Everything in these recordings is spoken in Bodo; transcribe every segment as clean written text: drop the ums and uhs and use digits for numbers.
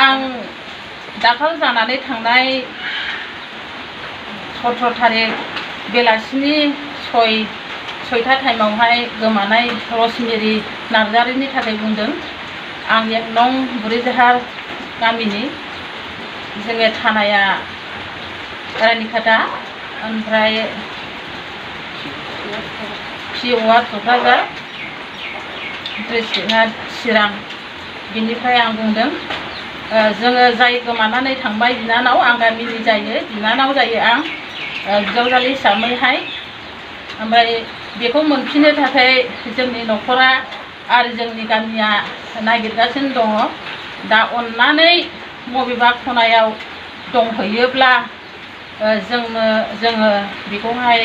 आं दाखाल जानानै थांनाय 17 थारिख बेलासिनि 6टा टाइमावहाय गोमानाय रसमेरि नार्जारिनि थाखाय बुंदों। आं 1 नं बुरिजाहार गामिनि, जोंनि थानाया रानिखाता, ओमफ्राय पिअआ क'क्राझार, डिस्ट्रिक्टआ चिरां। बिनिफ्राय आं बुंदों जोङो जाय गोमानानै थांबाय बिनानाव, आं गामिनि जायो, बिनानाव जायो आं, बिजावजालि हिसाबैहाय। ओमफ्राय बेखौ मोनफिननो थाखाय जोंनि न'खरा आरो जोंनि गामिया नागिरगासिनो दङ। दा अननानै बबेबा खनायाव दंहैयोब्ला जोङो बेखौहाय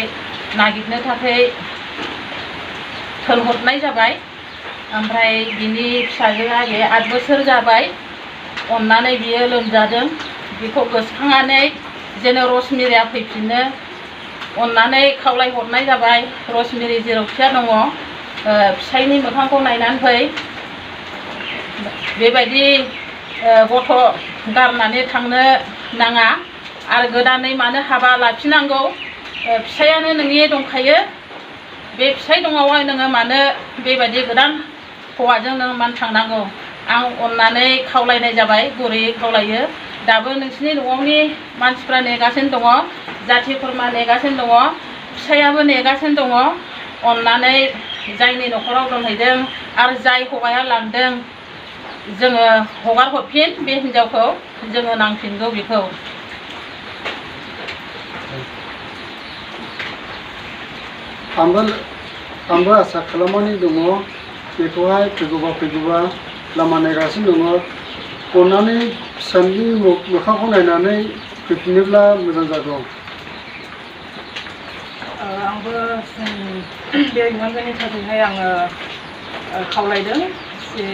नागिरनो थाखाय थोनहरनाय जाबाय। ओमफ्राय बिनि फिसाजोआ बे 8 बोसोर जाबाय। अननानै बियो लोमजादों, बेखौ गोसोखांनानै जेन' रसमेरिया फैफिनो अननानै खावलायहरनाय जाबाय। रसमेरि जेरावखिया दङ फिसायनि मोखांखौ नायनानै फै। बेबायदि गथ' गारनानै थांनो नाङा आरो गोदानै मानो हाबा लाफिनांगौ। फिसायानो नोंनि दंखायो, बे फिसाय दङावहाय नोङो मानो बेबायदि गोदान हौवाजों नों मानो थांनांगौ। आं अननानै खावलायनाय जाबाय, गुरैयै खावलायो। दाबो नोंसिनि न'आवनि मानसिफ्रा नेगासिनो दङ, जाथि खुरमा नेगासिनो दङ, फिसायाबो नेगासिनो दङ। अननानै जायनि न'खराव दोनहैदों आरो जाय हौवाया लांदों जोङो हगार हरफिन, बे हिनजावखौ जोङो नांफिनगौ बेखौ। आंबो आसा खालामनानै दङ बेखौहाय फैगौबा लामा नायगासिनो दङ। अननानै फिसानि मोखांखौ नायनानै फैफिनोब्ला मोजां जागौ। आंबो बे बिहामजोनि थाखायहाय आङो खावलायदों जे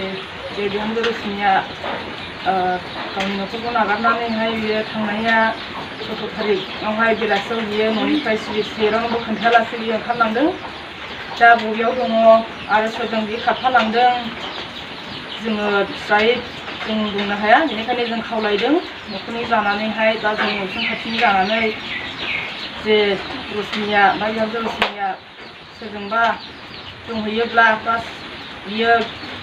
बे बिहामजो रसमिया गावनि न'खरखौ नागारनानैहाय बियो थांनाया 17 थारिखआवहाय बेलासियाव बियो न'निफ्राय सिरि रावनोबो खोन्थायालासे बियो ओंखारलांदों। दा बबेयाव दङ आरो सोरजों बियो खारफालांदों जोङो स्रायै जों बुंनो हाया। बेनिखायनो जों खावलायदों न'खरनि जानानैहाय, दा जों न'सुं खाथिनि जानानै जे रसमिया बा बिहामजो रसमिया सोरजोंबा दंहैयोब्ला बा बियो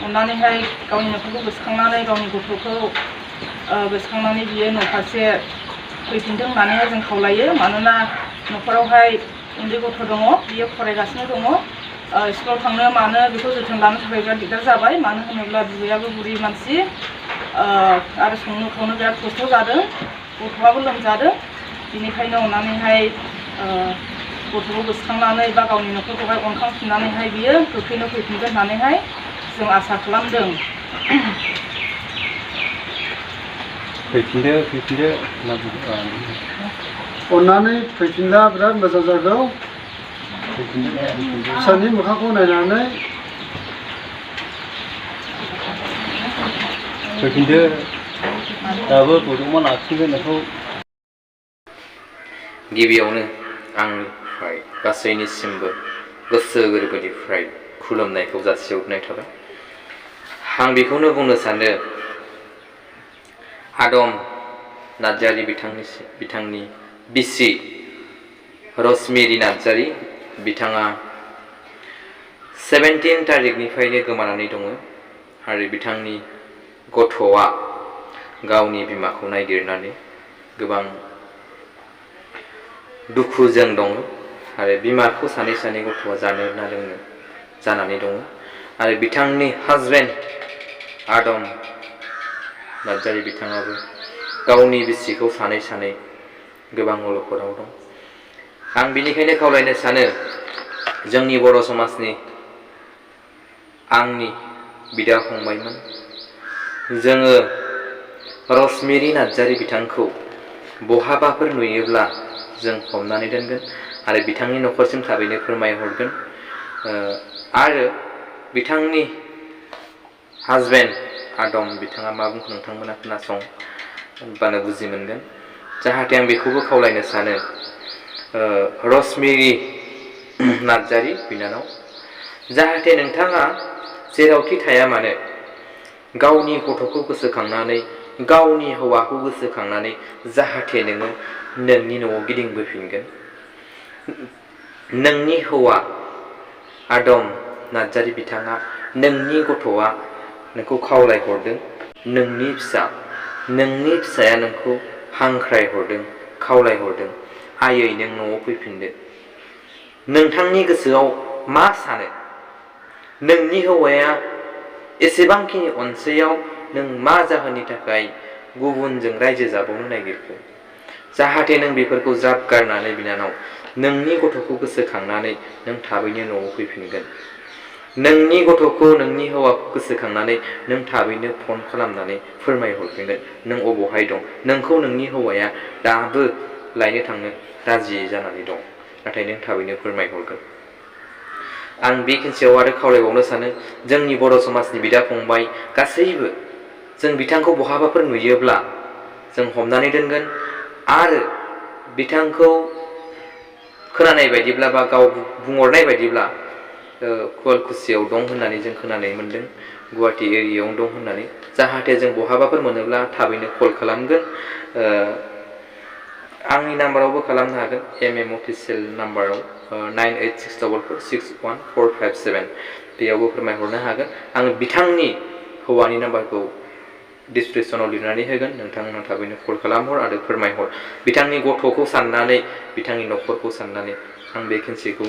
अननानैहाय गावनि न'खरखौ गोसोखांनानै गावनि गथ'खौ गोसोखांनानै बियो न'फारसे फैफिनदों होननानैहाय जों खावलायो। मानोना न'खरावहाय उन्दै गथ' दङ, बियो फरायगासिनो दङ, स्कुलाव थांनो मानो बेखौ जोथोन लानो थाखाय बिराद दिगदार जाबाय। मानो होनोब्ला बिबैयाबो बुरि मानसि आरो संनो खावनो बिराद खस्थ' जादों, गथ'आबो लोमजादों। बेनिखायनो अननानैहाय गथ'खौ गोसोखांनानै बा गावनि न'खरखौहाय अनखांफिननानैहाय बियो गोख्रैनो फैफिनगोन होननानैहाय जों आसा खालामदों। फैफिनदो अननानै फैफिनला बिराद मोजां जागौ। फिसानि मोखांखौ नायनानै फैफिनदो, दाबो बजबना लाखिगोन नोंखौ। गिबियावनो आंनिफ्राय गासैनिसिमबो गोसो गोरबोनिफ्राय खुलुमनायखौ जासिहरनाय थाबाय। आं बेखौनो बुंनो सानो, आदम नार्जारि बिथांनि बिसि रसमेरि नार्जारि, बिथाङा 17 थारिखनिफ्रायनो गोमानानै दङ आरो बिथांनि गथ'आ गावनि बिमाखौ नागिरनानै गोबां दुखुजों दङ आरो बिमाखौ सानै गथ'आ जानो ना लोंनो जानानै दङ आरो बिथांनि हाजबेन्ड आदम नार्जारि बिथाङाबो गावनि बिसिखौ सानै गोबां अलखदाव दं। आं बिनिखायनो खावलायनो सानो जोंनि बर' समाजनि आंनि बिदा फंबायमोन, जोङो रसमेरि नार्जारि बिथांखौ बहाबाफोर नुयोब्ला जों हमनानै दोनगोन आरो बिथांनि न'खरसिम थाबैनो फोरमायहरगोन। आरो बिथांनि हाजबेन्ड आदम बिथाङा मा बुंखो नोंथांमोना खोनासंबानो बुजि मोनगोन। जाहाथे आं बेखौबो खावलायनो सानो, रसमेरि नार्जारि बिनानाव, जाहाथे नोंथाङा जेरावखि थाया मानो गावनि गथ'खौ गोसोखांनानै गावनि हौवाखौ गोसोखांनानै जाहाथे नोङो नोंनि न'आव गिदिंबोफिनगोन। नोंनि हौवा आदम नार्जारी बिथाङा नोंनि गथ'आ नोंखौ खावलायहरदों, नोंनि फिसाया नोंखौ हांख्रायहरदों, खावलायहरदों, आयै नों न'आव फैफिनदो। नोंथांनि गोसोआव मा सानो? नोंनि हौवाया एसेबांखिनि अनसेयाव नों मा जाहोननि थाखाय गुबुनजों रायजो जाबावनो नागिरखो? जाहाथे नों बेफोरखौ ज्राब गारनानै बिनानाव नोंनि गथ'खौ गोसोखांनानै नों थाबैनो न'आव फैफिनगोन। नोंनि गथ'खौ नोंनि हौवाखौ गोसोखांनानै नों थाबैनो फन खालामनानै फोरमायहरफिनगोन नों अबावहाय दं। नोंखौ नोंनि हौवाया दाबो लायनो थांनो राजि जानानै दं, नाथाय नों थाबैनो फोरमायहरगोन। आं बे खेनसेयाव आरो खावलायबावनो सानो, जोंनि बर' समाजनि बिदा फंबाय गासैबो जों बिथांखौ बहाबाफोर नुयोब्ला जों हमनानै दोनगोन आरो बिथांखौ खोनानाय बायदिब्ला बा गाव बुंहरनाय बायदिब्ला कुवालकुसियाव दं होननानै जों खोनानो मोन्दों, गुवाहाटि एरियायावनो दं होननानै। जाहाथे जों बहाबाफोर मोनोब्ला थाबैनो कल खालामगोन। आंनि नाम्बारावबो खालामनो हागोन, MM अफिसियेल नाम्बाराव 9864461457 बेयावबो फोरमायहरनो हागोन। आं बिथांनि हौवानि नाम्बारखौ डिसक्रिपसनाव लिरनानै होगोन। नोंथांमोना थाबैनो कल खालामहर आरो फोरमायहर। बिथांनि गथ'खौ साननानै, बिथांनि न'खरखौ साननानै आं बे खेनसेखौ